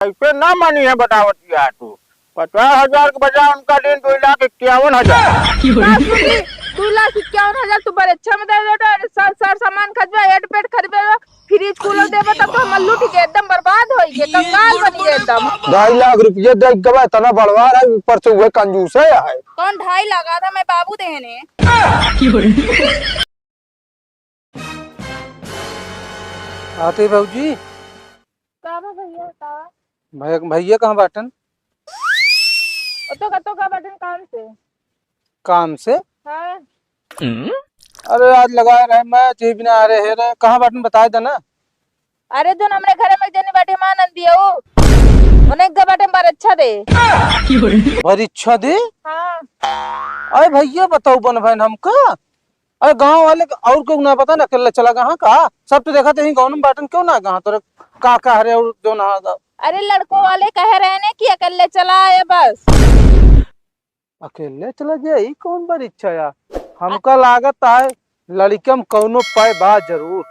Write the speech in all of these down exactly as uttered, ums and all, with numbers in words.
ऐसे ना मानी है बतावत किया तू। पचास हजार के बजाय उनका दिन दो लाख इक्यावन हजार। का सुनी? दो लाख इक्यावन हजार तू बरेच्छा में दे दे, सर, सर सामान खरीदबे, एट पेट खरीदबे, फ्रिज कूलर देबे, तब तो हम लूट के एकदम बर्बाद होई के, कंगाल बनी के एकदम। ढाई लाख रुपये दे गवा, इतना बड़वार है, ऊपर से वह कंजूस है। कौन ढाई लाख? आधा मैं बाबू देने। आते भौजी। का बा भैया, का? भैया, भैया कहाँ बाटन? ओ तो का, तो का बाटन काम से? काम से? हाँ। अरे आज लगा रहे मैं जे बिना आ रहे हैं रे, कहाँ बाटन बताए देना। अरे जो हमरे घरे में जनी बाटी माँ नंदी है वो, उन्हें के बाटे में बरेच्छा दे। बरेच्छा दे? हाँ। अरे भैया बताओ बन बहन हमका। अरे गाँव वाले के और केहू ना पता ना, अकेले चला गहा का? सब तो देखा थे गाँव में बाटन, केहू ना गहा तोरे काका हरे और जो ना। अरे लड़को वाले कहे रहे ने कि अकेले चला आए बस। अकेले चला जाए, ई कौन बरेच्छा या? हमका लागत है लड़किया में कौनो पाए बा जरूर।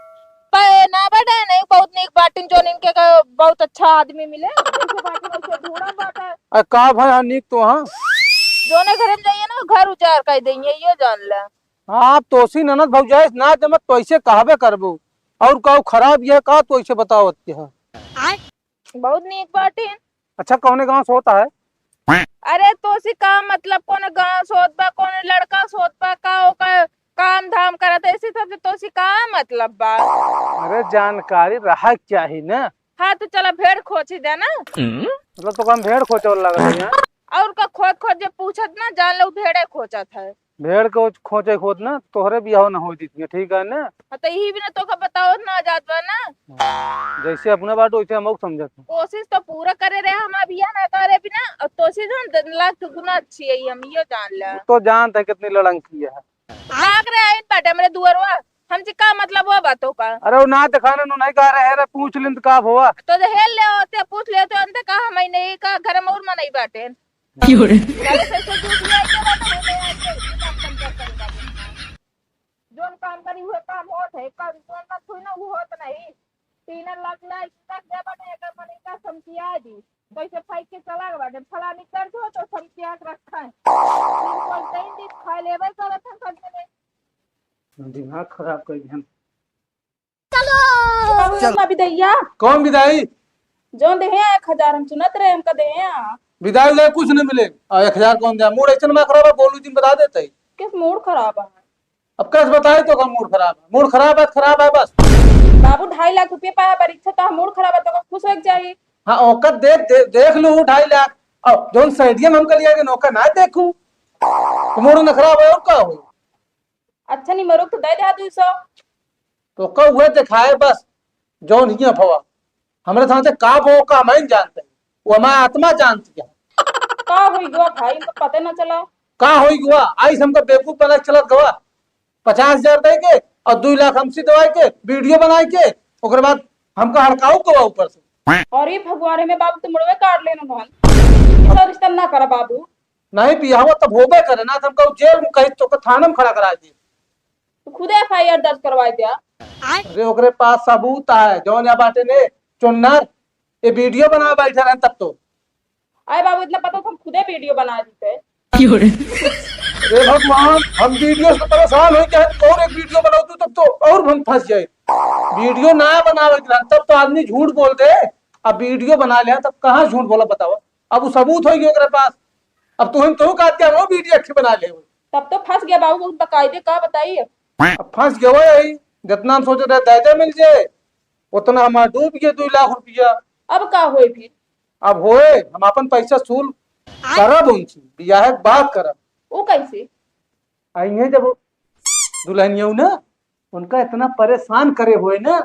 पाए ना बाटे, नहीं बहुत नीक बाटिन, जो इनके का बहुत अच्छा आदमी मिले, जैसे बाटिन वैसे ढूंढा बाटे। अरे का भाई, हाँ नीक तो हाँ। जोने घरे में जाइए ना, घर उजाड़ कर देंगे, ये जान ले। हाँ, तोसी ननद भौजाई ना जमत तो ऐसे कहबे करबू। और का खराब ये का तो ऐसे बतावत के है? बहुत नीक बाटिन। अच्छा, कौने गाँव से होता है? अरे तोसी का मतलब, कौन गाँव से होत बा, कौन लड़का से होत बा, का ओकर काम धाम करत है, इसी सबसे तोसी का मतलब बा? अरे जानकारी रहा क्या ही ना। हाँ तो चला भेड़ खोची दे ना। मतलब तो काम भेड़ खोचे वाला लगा है। और का खोज खोज जे पूछत ना, जान लो भेड़े खोचत है। भेड़ के खोचे खोद ना तोहरे बियाह ना हो जीतिए, ठीक है ना? हाँ, तो यही भी ना तोका बतावत ना जात बा ना। हाँ, जैसे अपना बात वैसे हम समझत हैं। कोशिश तो पूरा करे रहे हम, बियाह ना करे बिना, और तोसी जो दस लाख गुना अच्छी है, हम ये जान ले। तो जानते हैं कितनी लड़ंकी है। भाग रहे आइन बाटे हमरे दुअरवा, हमसे का मतलब हुआ बातों का? अरे वो ना दिखाने नु नहीं कह रहे हैं रे, पूछ लिंद का भवा। तो जे हेल ले होते, पूछ लेते अंत का, हम ही नहीं का घर में और मनई बाटे। क्यों रे? जोन काम करी हुए काम होत है, काम जोन मत हुई ना वो होत नहीं। तीन लाख लाख तक दे बने, अगर मने का समझिया दी, कैसे फाइट के चला गवा, जब फलानी कर दो तो समझिया के रखा है। कोई दिन दिन खा लेवे करत है, कर देवे। दिमाग खराब कर दिहन। चलो। बाबू, चल। इतना विदैया। कौन विदाई? जौन देहे एक हजार हम सुनत रहे, हमका देहे आ। विदाई ले कुछ नहीं मिले। आ, एक हजार कौन दे? मूड ऐसे ना खराब है, बोलू जी बता देते ही। किस मूड खराब है? अब कैसे बताए तो का मूड खराब है? मूड खराब है, खराब है बस। बाबू, ढाई लाख रुपये पाया परीक्षा, तो मूड खराब है, तो खुश होके चाहिए। हाँ, ओकर देख, दे, देख लू ढाई लाख। अब जौन साइडियन हमका लिया के नौकर ना देखू, तो मूड ना खराब है और का हो? अच्छा, निमरुक तो दे दे दू सौ। तो का हुए दिखाए बस, जौन हियां भवा। हमरे साथे का भवा का हम नहीं जानते, वो हमारा आत्मा जानती है। का होई गवा भाई, इनको पता ना चला। का होई गवा, आई हमका बेवकूफ बना के चलत गवा। पचास हजार दे के और दो लाख हमसे दवाई के, वीडियो बनाए के, ओकर बाद हमका हड़काऊ गवा ऊपर से। अरे भगवान, में बाबू तो मुड़वे काट लेना भाई। ऐसा रिश्ता ना करा बाबू। नहीं बियाहवा तब होबे करे ना, तो हमका जेल में कहीं तो थाना में खड़ा करा दे। तो खुदे एफ आई आर दर्ज करवाए दिया। अरे ओकरे पास सबूत है, जौन या बाटे ने चुन्नर, ये वीडियो बना बैठे रहन तब तो। अरे बाबू, इतना पता तो हम खुदे वीडियो बना देते। अरे भगवान, हम वीडियो से परेशान हो गए, और एक वीडियो बनाओ तू, तब तो और हम फंस जाए। वीडियो ना बनावे के रहन, तब तो आदमी झूठ बोल दे, अब वीडियो बना ले, तब कहाँ झूठ बोला बतावा? अब वो सबूत हो गया ओकरे पास। अब तुम, तुम कहते हैं वो वीडियो अच्छी बना ले। तब तो फंस गया बाबू, बहुत बकायदे का बताइए। अब फंस गया वही, जितना हम सोचे रहे दे दे मिल जाए, उतना हमारा डूब गया दो लाख रुपया। अब का होए फिर? अब होए, हम अपन पैसा सूल करब उनसे, बियाह के बात करब। वो कैसे? आइए जब दुल्हनिया ना, उनका इतना परेशान करे हुए ना,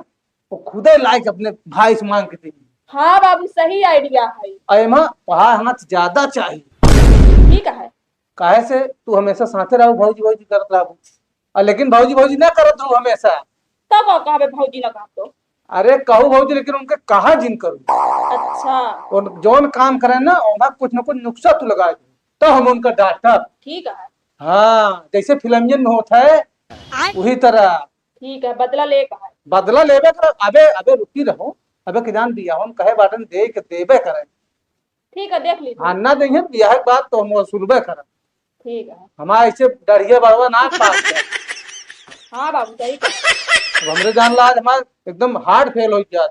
वो खुदे लाइक अपने भाई से मांग के देंगे। हाँ बाबू, सही आइडिया है। अरे माँ, वहाँ हाथ ज्यादा चाहिए। ठीक है। काहे से तू हमेशा साथे रहू, भौजी भौजी करत रहू। आ, लेकिन भौजी भौजी ना करत रहू हमेशा। तब का कहबे भौजी ना कहब तो? अरे कहू भौजी, लेकिन उनके कहा जिन करू। अच्छा। और जौन काम करे ना, ओमा कुछ ना कुछ नुक्सा तू लगा दे, तो हम उनका डांटब। ठीक है। हाँ, जैसे फिल्मियन में होता है, आय। वही तरह। ठीक है, बदला ले कहा। बदला लेबे कर। अबे, अबे रुकी रहो, अबे कि जान बियाह हम कहे बाटन दे के देबे करे। ठीक है, देख लीजिए। हाँ, ना देंगे बियाह के बाद तो हम वसूलबे करे। ठीक है। हमारे ऐसे डढ़िया बड़वा ना पास है। हाँ बाबू, सही कहा। अब हमरे जान ला आज हमार एकदम heart fail हो जात।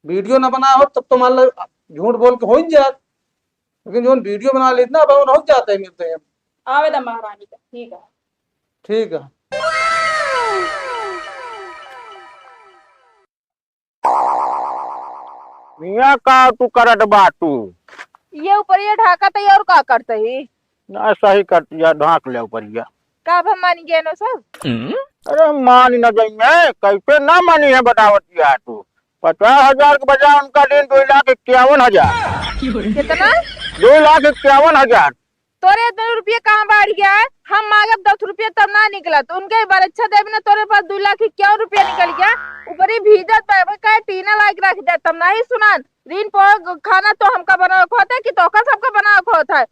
वीडियो ना बनाए हो तब तो मान लो झूठ बोल के हो ही जात, लेकिन जौन वीडियो बना लेत ना, अब हो जाते हैं, मिलते हैं। आवे दा महारानी का, ठीक है। ठीक है। मियाँ, का तू करत बाटू? ये ऊपरिया ढाकत ही और का करत ही? ना, सही कर, या ढाक ले ऊपरिया। का अब हम मानी गए नो सब? अरे मान न जाइए, कैसे ना मानी है बतावत या तू? पचास हजार के बजाय उनका दिन दो लाख इक्यावन हजार। कितना? दो लाख इक्यावन हजार। तोरे इतने रुपये कहाँ बढ़ गया है? हम मांगब दस रुपये तब ना निकला, तो उनके बरेच्छा देवे ना, तोरे पास दो लाख इक्यावन रुपये निकल गया। ऊपर ही भीजत पे का टीना लाग रख दे, तब नहीं सुनान। दिन पर खाना तो हमका बनावे को होता है कि तोका सबका बनावे को होता है?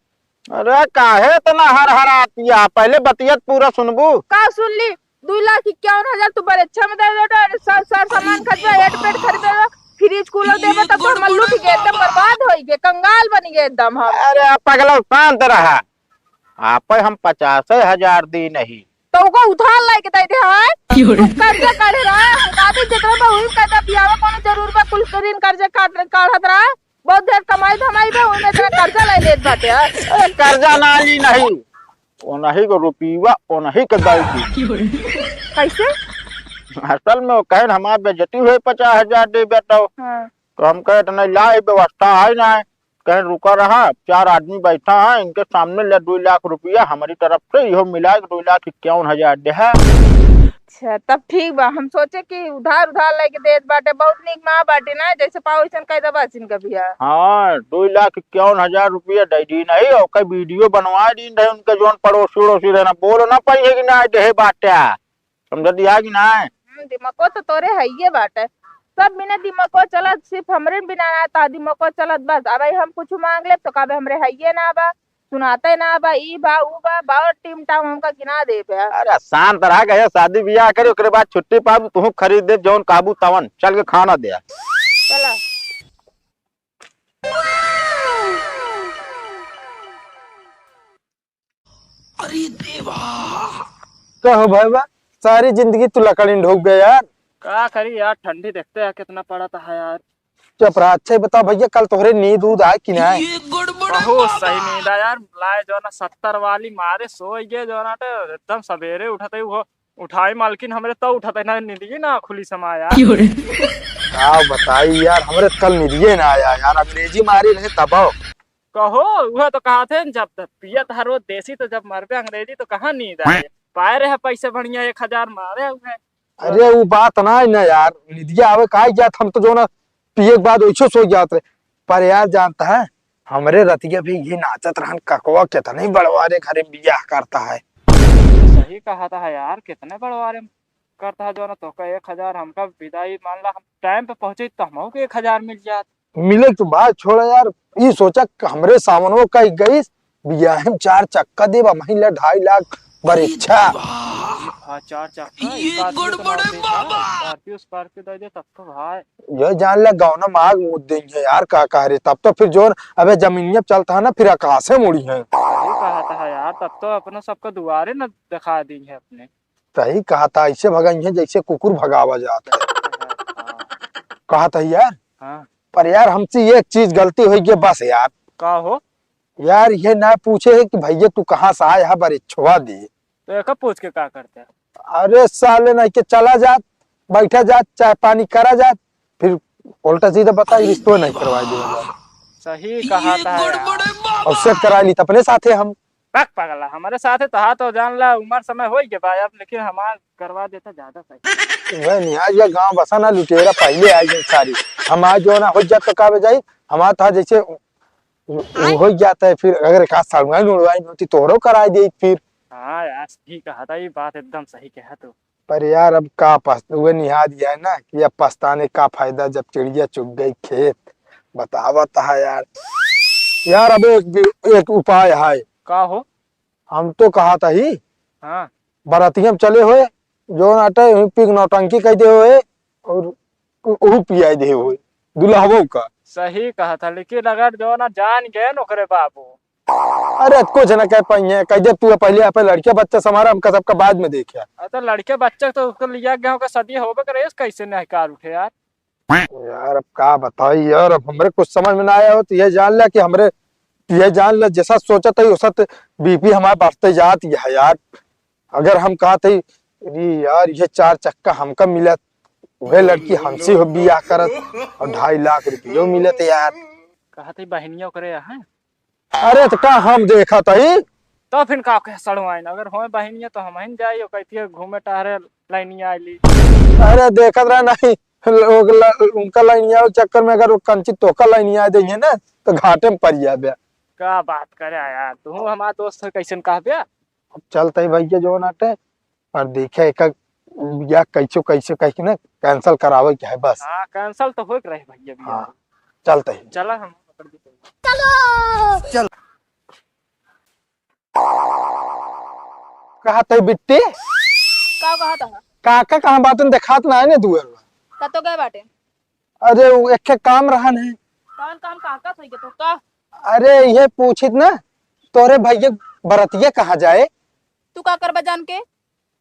अरे काहे इतना हरहरातिया, पहले बतियत पूरा सुनबू। का सुन ली? दो लाख इक्यावन हजार तू बरेच्छा में दे दे, अरे सर, सर सामान खरीदबे, एट पेट खरीदबे, फ्रिज कूलर देबे, तब तो हम लूट गए, एकदम बर्बाद हो गए, कंगाल बन गए एकदम हम। अरे पगला, शांत रहा। आपे हम पचासे हजार दी नहीं। तो ओको उधार लेके दे दे है। क्यों रे? तू कर्जा काढ़े रहा है, हम दादी जितना बा वही कर्जा पियावे, कोनो जरूर बा कुल ऋण कर्जा काट, काढ़त रहा है। बहुत ढेर कमाई धमाई बा, ओमे इतना कर्जा ले लेत बाटे है। अरे कर्जा ना ली नहीं, ओनही के रुपीवा, ओनही के दे दी। क्यों रे? कैसे? असल में वो कहन हमार बेइज्जती हुई पचास हजार देबे तो। हाँ। तो हम कहे इतना लाई व्यवस्था है ना, कहे रुका रहा, चार आदमी बैठा है, इनके सामने ले दो लाख रुपया हमारी तरफ से, इहो मिला के दो लाख इक्यावन हजार दे है। अच्छा, तब ठीक बा। हम सोचे कि उधार उधार लेके देत बाटे, बहुत नीक माँ बाटे ना, जैसे पाओ वैसन कह दबा सिन का बिया। हाँ, दो लाख इक्यावन हजार रुपया दे दी नहीं, ओकर वीडियो बनवा दी रहे उनके जौन पड़ोसी उड़ोसी रहे ना, बोलो ना पाई है कि ना देहे बाटे। समझ दिया कि ना? हम्म, दिमागो तो तोरे हइये बाटे। सब बिना दिमागो चलत, सिर्फ हमरे बिना ना ता दिमागो चलत बस। अब हम कुछ मांग लेब तो कहबे हमरे हइये ना बा, सुनाते ना बा, ई बा, ऊ बा, बहुत टीम टाम हमका गिना देबे। अरे शांत रहा, गया शादी बियाह करे, ओकरे बाद छुट्टी पाबू, तुहू खरीद दे जौन कहबू तवन, चल के खाना दे। चला। अरे देवा। का हो भाई बा, सारी जिंदगी तू लकड़ी ढोक गया यार। का करी यार, ठंडी देखते हैं कितना पड़त है यार। चुप रहा। अच्छा, ये बता भैया, कल तोहरे नींद ऊद आए कि ना आए? ये गड़बड़ है बहुत बाबा। सही नींद आया यार, लाए जो ना सत्तर वाली मारे सोई गए जो ना, तो एकदम सवेरे उठते ही वो उठाई मालकिन हमरे, तो उठते ना नींद की ना खुली समाया। क्यों रे? का बताई यार, हमरे कल नींदिये ना आया यार, अंग्रेजी मारी रहे तब। कहो, वह तो कहा थे जब पियत हर रोज देसी तो जब मरबे अंग्रेजी तो कहाँ नींद आए? पाए रहे पैसे बढ़िया एक हजार मारे हुए। अरे वो बात ना है ना यार, निदिया आवे काहे जात, हम तो जो ना पिए के बाद वैसे सो जात रहे। पर यार जानता है, हमरे रतिया भी ये नाचत रहन ककवा कितने बड़वारे घरे बियाह करता है। सही कहा था यार, कितने बड़वारे करता है जो ना, तोका एक हजार, हमका विदाई मान ला, हम टाइम पे पहुंचे तो हमहू के एक हजार मिल जात। मिले तो बात छोड़ा यार, ई सोचा कि हमरे सामनो कह गईस, बियाह में चार चक्का देबा, महिला ढाई लाख बरेच्छा। हाँ, चार चक्का, ये Scorpio तो गड़बड़ है ना होती है, बाबा। Scorpio, Scorpio दे दे तब तो भाई। ये जान ले गौना माग मुद देंगे यार, का कह रहे, तब तो फिर जोन, अबे जमीनिया पे चलता है ना, फिर आकाशे मुड़ी है। सही कहा था यार, तब तो अपना सबका दुआरे न दिखा देंगे अपने। सही कहा था, ऐसे भगाई है जैसे कुकुर भगावा जाता है। हाँ। कहा था यार। हाँ। पर यार हमसे एक चीज गलती हुई गई बस यार। का हो? यार ये ना पूछे है कि भैया तू कहाँ से आया है बरेच्छवा दे। तो एका पूछ के का करते हैं? अरे साले नहीं के चला जात, बैठा जात, चाय पानी करा जात, फिर उल्टा सीधा बता रिश्तो नहीं करवा दे। सही कहा था यार। और सेट करा ली त अपने साथे हम। पक पगला, हमारे साथे तो हाथ हो जान ला, उम्र समय हो ही गया भाई अब, लेकिन हमार करवा देता ज्यादा सही। वह निहार या गांव बसा ना लुटेरा पहले आ गए सारी। हम आज जो ना हो जात तो का बजाई, हमार तो जैसे वो हो जाता है, फिर अगर एक आध साल में उड़वाई होती तोहरो कराई दे फिर। हाँ यार, सही कहा था, ये बात एकदम सही कहा तू। पर यार अब का पछ-, वो निहार दिया है ना कि अब पछताने का फायदा जब चिड़िया चुग गई खेत। बतावत है यार। यार अब एक भी, एक उपाय है। का हो? हम तो कहा था ही। हाँ। बरातिया में चले हुए, जो नाटे वहीं पिक नौटंकी कह दे हुए और उ-, उहू पियाई दे हुए। दुल्हवो का। सही कहत है, लेकिन अगर जो ना जान गए न ओकरे बाबू। अरे कुछ ना कह पाइए, कह दे तू पहले यहाँ पे लड़के बच्चे संभारा, हमका सबका बाद में देखिया। अरे तो लड़के बच्चे तो उसको लिया गया होगा, सदी होबे करे, कैसे नहीं कार उठे यार। यार अब का बताई यार, अब हमरे कुछ समझ में ना आया हो तो ये जान ले कि हमरे, ये जान ले जैसा सोचत है वैसा तो बीपी हमार बढ़ते जात ही है यार। अगर हम कहत ही, अरे यार ये चार चक्का हमका मिलत, वह लड़की हमसे हो बियाह करत और ढाई लाख रुपयो मिलत यार। कहत ही बहनिया ओकरे यहाँ। अरे तो का हम देखत ही? तो फिर का कहे सड़वाइन, अगर होए बहनिया तो हम ही जाई, ओकरे फिर घूमे टहरे लाइनिया आइली। अरे देखत रह नहीं, लोग ल-, उनका लाइनिया के चक्कर में अगर वो कंची तोका लाइनिया देंगे ना तो घाटे में पड़ जाबे। का बात करे यार, तू हमार दोस्त है, कैसन कहबे? अब चलत ही भैया जो नाटे और देखे एक या कैसे कैसे कह के ना cancel करावे के है बस। हाँ, cancel तो होए के रहे भैया, भैया। हाँ, चलत ही। चला हम पकड़ के चलते। चल। कहत ही बिट्टी? का कहत है? काका कहाँ बाटन देखात ना है ने दुआर में। कतो गए बाटे? अरे वो एक काम रहन है। कौन काम काका सही के तो का? अरे ये पूछित ना, तोरे भैया बरतिया कहाँ जाए? तू का करबा जान के?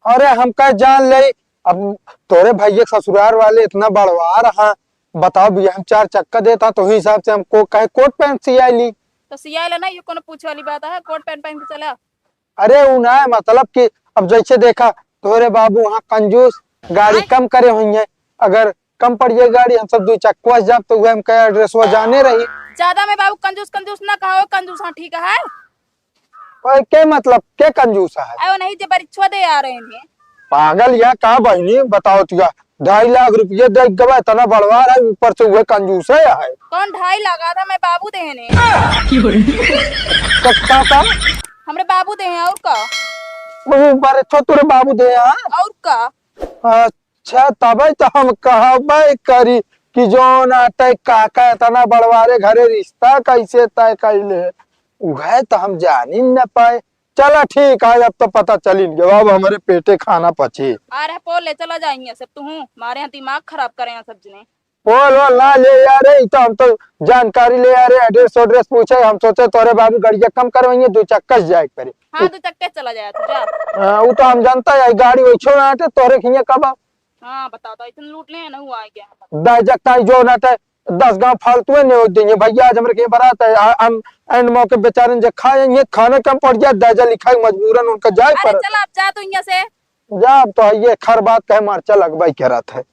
अरे हम का जान ले, अब तोरे भैया के ससुरार वाले इतना बड़वार हाँ, बताओ भैया हम चार चक्का देता तो ही हिसाब से हमको कहे कोट पैंट सियाई ली। तो सियाई लेना, ये कोनो पूछे वाली बात है? कोट पैंट पहन के चला। अरे उ ना है, मतलब कि अब जैसे देखा तोरे बाबू हाँ कंजूस, गाड़ी आय। कम करे हुई है, अगर कम पड़ जाए गाड़ी हम सब दो चक्का से जाब तो वह हम कहे एड्रेस वो जाने रही। ज्यादा में बाबू कंजूस कंजूस ना कहो, कंजूस हाँ ठीक है। ओए, के मतलब, के कंजूस है? अरे नहीं, जे बरिछवा दे आ रहे हैं। पागल या का बहिनी, बताओ तिया, ढाई लाख रुपये दे गवा, इतना बड़वार है, ऊपर से वह कंजूस है, है। कौन ढाई लाख? आधा मैं बाबू दे ने। तो का, का? हमरे बाबू दे हैं, और का? वो बरिछवा तोरे बाबू दे हैं? और का? अच्छा, तबे तो हम कहबे करी कि जौन आटे काका इतना बड़वारे घरे रिश्ता कैसे तय कैले है, उहे तो हम जानी न पाए। चला ठीक है, अब तो पता चलिन गयो, अब हमरे पेटे खाना पची। अरे पोल ले चला जाइए सब, तू मारे यहाँ दिमाग खराब करे हैं सब जने। पोल वोल ना ले यार, ई तो हम तो जानकारी ले यार, एड्रेस ओड्रेस पूछे, हम सोचे तोरे बाबू गड़िया कम करवाइए, दो चक्का से जाए के पड़े। हाँ, दो चक्का से चला जाए तू, जा। हाँ, वो तो हम जानता है, गाड़ी वैसे ना आटे, तोरे खिया कब हाँ, बताओ तो, इतने लूट ले ना हुआ है क्या? दस जगता जो ना ते, दस गाँव फालतू है, नहीं देंगे भैया, आज हमरे के बारात है, आ, हम एंड मौके बेचारे जे खाए, ये खाने कम पड़ जाए, दाजा लिखाए, मजबूरन उनका जाए अरे पर। चला, अब जा तू यहाँ से। जा, अब तो ये खर बात कहे, मार चल, अगबाई के रात है।